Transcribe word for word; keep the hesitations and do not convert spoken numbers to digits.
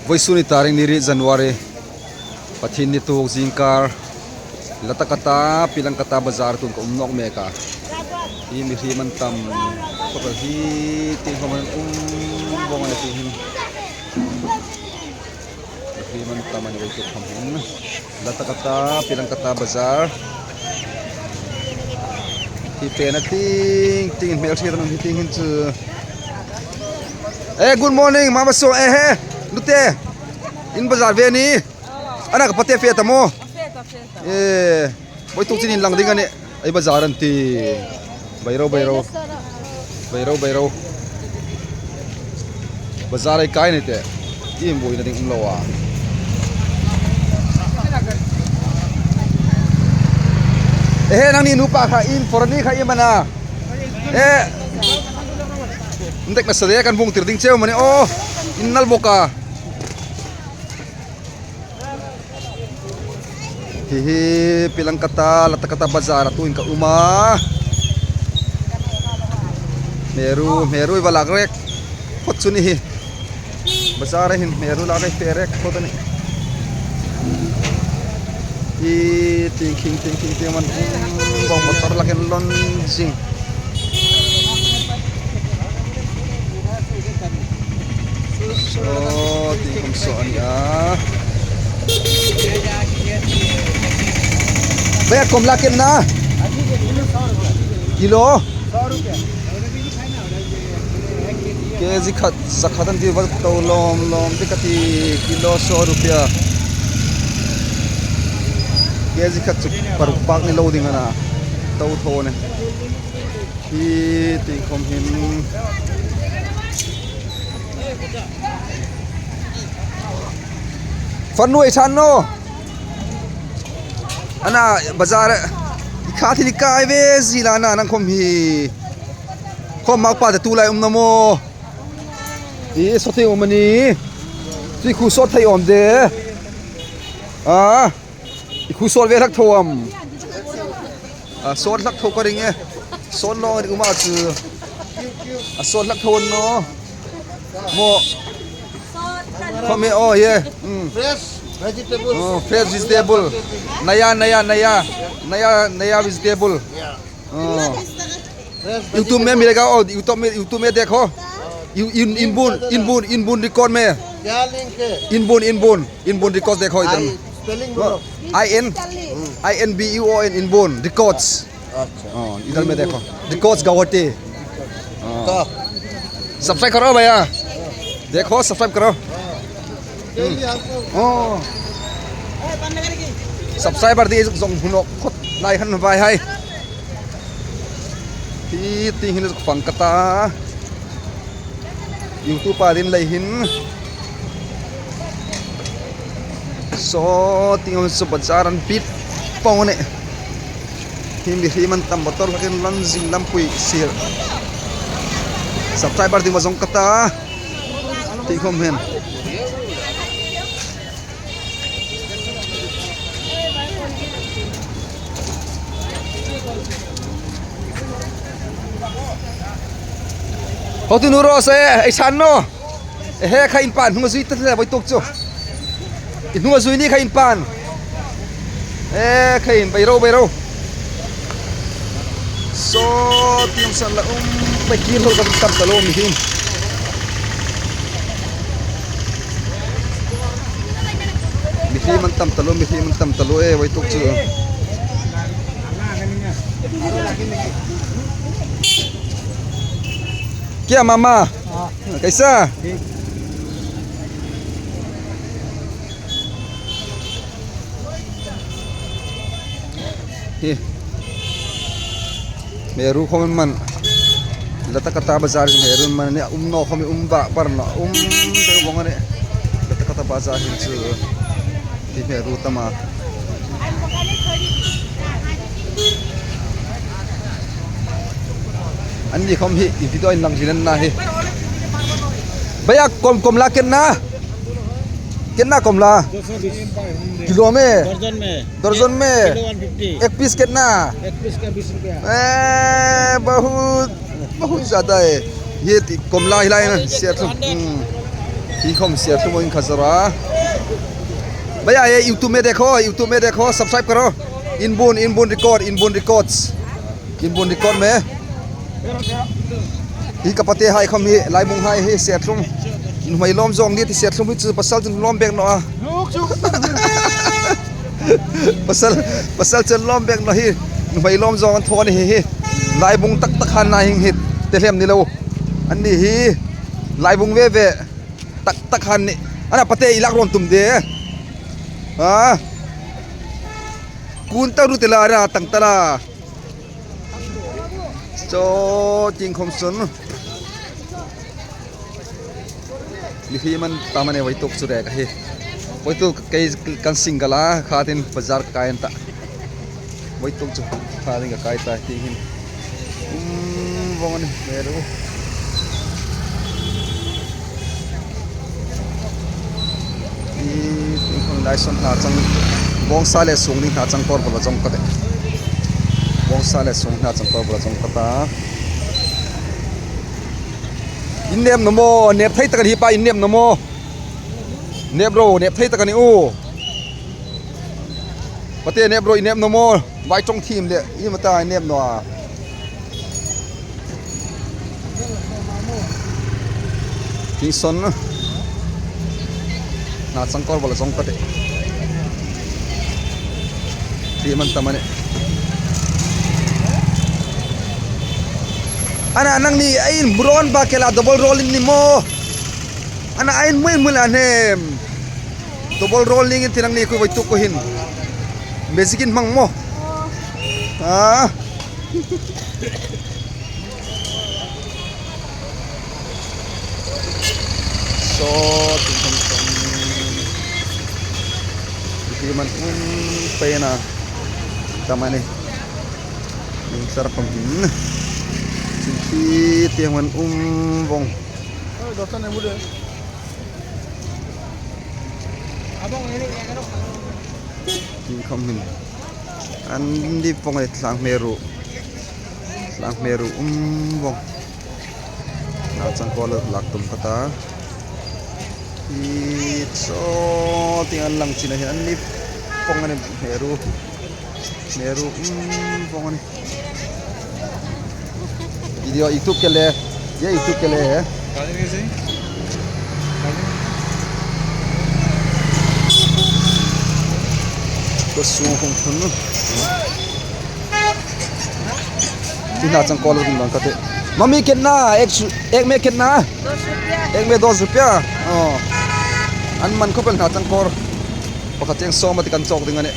Vawisun ni tarik ni riet January, Pathienni tuok zingkar, Latakata, Pilangkata bazar tun ka um nawk mek a. Hi mihriem an tam, khawvel hi tieng khawm an um vawng a ni ti hin. Mihriem an tam a ni, vawituk khawm hin. Latakata, Pilangkata bazar. Hi pen a tieng tieng, hmel hriet an um hi tieng hin chu. Eh, good morning, Mama Song. Eh, he, nute. In bazar ve ni. Ana ka pate fe ta maw? Fe ta, fe ta. Eh, vawituk chin inlang ding a nih. Ei bazar an ti. Beiro, beiro. Beiro, beiro. Bazar ei kai ni te. Iem buoina ding um lo a. Eh, he, nangni nupa kha in foreign ni kha iem a na. Eh. Ndek na sa de kan vung tir ding cheu mani. Oh, in nal bawk a. Hi hi, Pilangkata, Latakata bazar-a tuhin ka um a. Hmeru, hmeru i va lak rek phawt chu ni hi. Bazar-a hin hmeru lak ei fe rek phawt a nih. Hi tieng khing, tieng khing, tieng man, um, bawng motor lakin lawn zing. Saw tieng khawm saw a ni a. Bhaiya, komla kitna? Kilo? Kg khat, za khat an ti va to lawm lawm te ka ti, kilo saw rupiah. Kg khat chu paruk pak ni lo ding a na. To thaw ni. Hi tieng khawm hin. Fan nuoi than naw. Ana bazar i kha thil i kai ve zie la na, nang khawm hi. Khawm mak pa te tu lai um na maw. I sawt thei um a ni. Tui khu sawt thei um de. A. I khu sawt ve hlak tho am? A, sawt hlak tho ka ring e. Sawt lo ring um a chu. A sawt hlak tho naw. Maw. Khawm e, oh, yeah. Mm. Fresh vegetable. Oh, fresh vegetable. Naya, naya, naya. Naya, naya vegetable. Yeah. Oh. Fresh vegetable. YouTube में मिलेगा, और YouTube में, YouTube में देखो। यू-, इन, इनबुन, इनबुन, इनबुन रिकॉर्ड में। क्या लिंक है? इनबुन, इनबुन, इनबुन रिकॉर्ड देखो इधर। आई, स्पेलिंग बोलो। I N, I N B U O N, इनबुन रिकॉर्ड्स। अच्छा। हाँ, इधर में देखो। रिकॉर्ड्स गुवाहाटी। हाँ। तो। सब्सक्राइब करो भैया। देखो, सब्सक्राइब करो। डेली हमको। हाँ। सब्सक्राइबर दे, जों हुनो, खुद लाई हन भाई हाय। Hi tieng hin fang ka ta. YouTube-a ding lei hin. Saw tieng saw bazar an bit pawng a nih. Hi mihriem an tam, motor lakin lawn zing lampui sir. Subscriber ding va zawng ka ta. Tieng khawm hin. Hotu nu Rose, ei san naw. E he, kha in pan, hnunga zui ta le, vawituk chu. I hnunga zui ni kha in pan. E, kha in, beiro, beiro. Saw tieng san la um, bai kir hol ka tam ta lo mi hin. Mihriem an tam ta lo, mihriem an tam ta lo, e, vawituk chu. Kya mama? कैसा? Hi. Hmeru khawm man. Latakata bazar hmeru man ni, um naw khawm um ba bar naw, um deu vawng a nih. Latakata bazar hin chu. Hi hmeru tam a. Anni khawm hi, i video inlang zing an na hi. Bhaiya, kom, komla kitna? Kitna komla? दो सौ बीस। किलो में? दर्जन में। दर्जन में? Kilo one fifty. एक पीस कितना? एक पीस का बीस रुपया। ए, बहुत, बहुत ज्यादा है। ये ती-, komla hi lai na, चालीस, siya tu. Hundred. Hmm. Hi khom Siatlum in kha zara. भैया, ये YouTube में देखो, YouTube में देखो, subscribe करो। इनबुन, इनबुन रिकॉर्ड, इनबुन रिकॉर्ड्स। इनबुन रिकॉर्ड में। Hi ka pate hai khom hi, Laibung hai hi, Siatlum. Nuhmei lawm zawng ni ti Siatlum hi chu pasal chun lawm bek naw a. Pasal, pasal chun lawm bek naw hi. Nuhmei lawm zawng an thaw a ni hi hi. Laibung tak tak han na hing hi. Tehlem ni lo. An ni hi. Laibung ve ve. Tak tak han ni. Ana pate i lak rawn tum de. Ha. Kun ta ru te la ra tang ta la. Chaw, ting khom sun. Mihriem an tam a nih, vawituk chu rek a hi. Vawituk kei kan single a, khatin bazar ka kai an ta. Vawituk chu khatin ka kai ta, ting hin. Um, vawng a nih, hme ru. I, ting khom lai sawn hna chang, Bawngsa le Sungni hna chang kawr bula zawng ka tih. Bawngsa le Sungni hna chang kawr bula zawng ka ta. In nep naw maw, nep thei tak a ni hi pa, in nep naw maw. Nep ro, nep thei tak a ni u. Pate nep ro, in nep naw maw. Vai ṭawng thim le, i ma ta in nep naw a. Ting sawn. Hna chang kawr bula zawng ka tih. Ti man ta mani. Ana nangni a in brown ba ke la double roll in ni maw. Ana a in mui mui la hnem. Double roll ning in ti nangni khuo vawituk khuo hin. Magic in hmang maw. Ah. Saw, ting khom sun. Hi man um pei na. Ta mani. Ning sar pam hin. Chin khi tiang man um vawng. Ting khom hin. An di pawng a ni, tlang hme ru. Tlang hme ru um vawng. Hna chang kawr lak tum ka ta. Hi chaw, ting an lang chin a hin an ni pawng a nih, hme ru. Hme ru um vawng a nih. Video YouTube ke le, ये YouTube के लिए है। Khuo sung khom thun. Hi hna chang kawr lo ding lang ka tih. Mummy, कितना? एक सु-, एक में कितना? दस रुपया। एक में दस रुपया? Oh. An man khawp el hna chang kawr. Pakhat cheng sawm a ti kan chawk ding a nih.